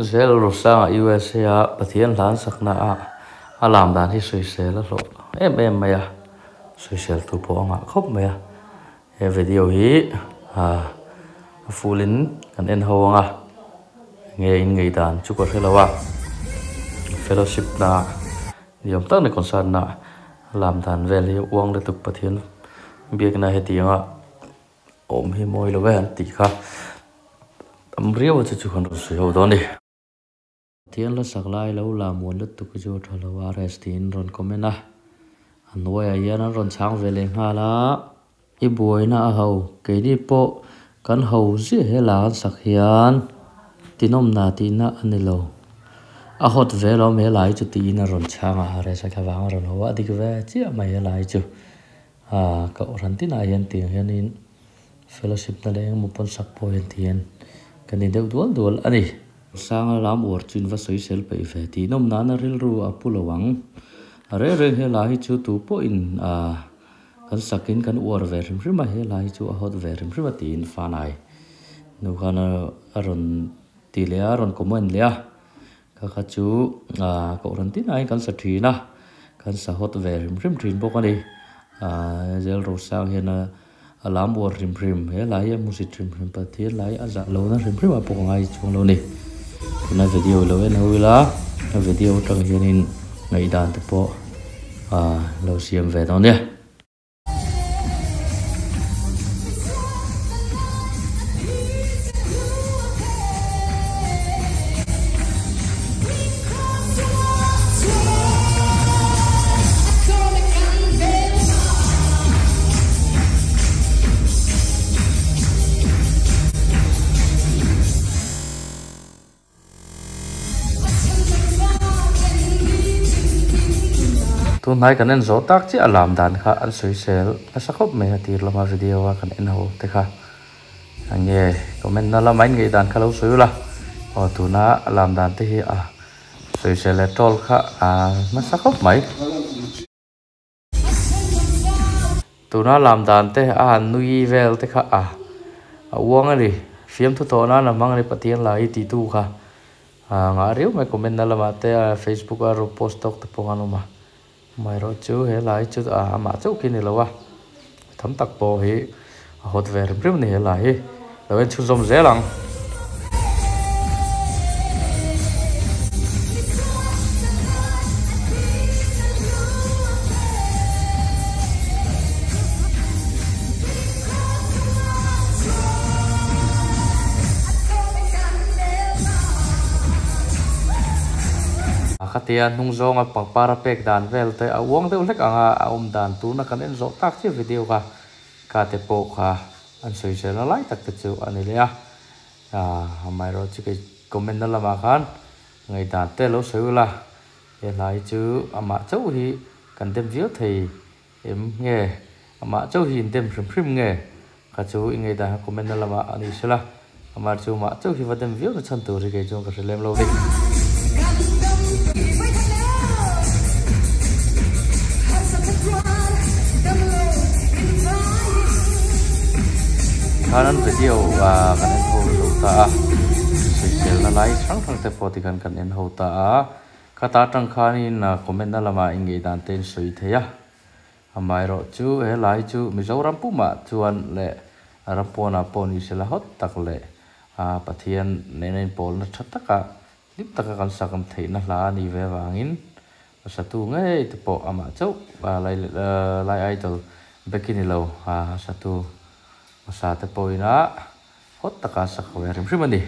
Zel Rosanga USA a Pathian hlan sakna a a lam dan hi sawisel a hlawh em em mai a, sawisel tu pawh a ngah khawp mai a. He video hi ah a full in kan en ho ang a, enge in ngei dan chu ka hre lo a, fellowship na ni awm tak ni concert na a lam dan vel hi uang lutuk Pathian biakna hetiang a. Awm hi mawi lo e an tih kha tam riau a chu chu kan rawn sawi ho dawn a ni. Pathian la sak lai lo la muan lutuk hi chu a tha lo a RS tiin rawn comment a, a hnuaiah hian an rawn chhang ve leh nghal a. I buaina a ho, keini pawh kan ho ziah he la an sak hian tinawmna tihna a ni lo. A hot ve lo awm he lai chu tiin a rawn chhang a, RS a thlavang a rawn ho a, a dik ve chiah mai he lai chu. Aaa ka awrhan tinah hian tiang hianin fellowship na leh engemaw pawn sak pawh hian ti hian ka ni deuh dual dual a ni. Sanga lam uar chu in va sawi sel peih ve tih nawm nana rilru a pu lo ang. A reng reng he hla hi chu tu pawhin aaa kan sakin kan uar ve hrim hrim a, he hla hi chu a hot ve hrim hrim a tiin Fanai nu khan a rawn ti leh a, a rawn comment leh a. Kha kha chu aaa kohhran tinah hian kan sa thin a, kan sa hawt ve hrim hrim thin bawk a ni. Aaa Zel Rosang hian a a lam uar hrim hrim, he lai hi a hmusit hrim hrim Pathian lai a zah lohna hrim hrim ah pawh ka ngai chuang lo a ni. Tuna video lo en ho ila, a video atang hianin ngaihdan te pawh aaa lo siam ve dawn nia. Tunhnai kan en zawh tak chiah a lam dan kha an sawisel nasa khawp mai a tir lama video a kan en ho te kha enge comment na lama in ngaih dan kha lo sawi ula aw tuna a lam dan te hi a sawisel leh troll kha a nasa khawp mai. Tuna lam dan te a han nui vel te kha a a uang a ni. Fiamthu tawh nan a hmang a ni Pathian la hi tih tu kha a ngah riau mai comment na lamah te Facebook a rawn post tawk te pawh an awm a. Amaherawhchu he lai chu a amah chauh khi a ni lo a, tam tak pawh hi a hawt ve rim rim a ni he lai hi. Lo en chhunzawm zel ang. Khatia hnung zawnga pangpar a pek dan vel te a uang deuh hlek ang a, a awm dan tuna kan en zawh tak chiah video kha ka te pawh kha An sawiselna lai tak te chu a ni leh a, amaherawh chu kei comment na lamah khan ngaihdan te lo sawi ula, he hla hi chu amah chauh hi kan dem viau thei em nge, amah chauh hi in dem hrim hrim nge kha chu i ngaihdan kha comment na lamah a ni sela, amaherawh chu amah chauh hi va dem viau na chhan tur hi kei chuan ka hre lem lo ni. Khan an video ah kan en ho zo ta a, sawiselna lai hrang hrang te pawh tikhan kan en ho ta a, khata atang khanin comment na lamah inngei dan te in sawi thei a, Amaherawh chu he lai chu Mizoram pumah chuan leh ram pawnah pawh ni sela hawt tak leh Pathian nena inpawlna tha taka hlim taka kan sak theihna hla a nih ve avangin satu ngei te pawh amah chauh lai idol Becky ni lo satu hmasa te pawhin a hawt taka sak ve hrim hrim a ni.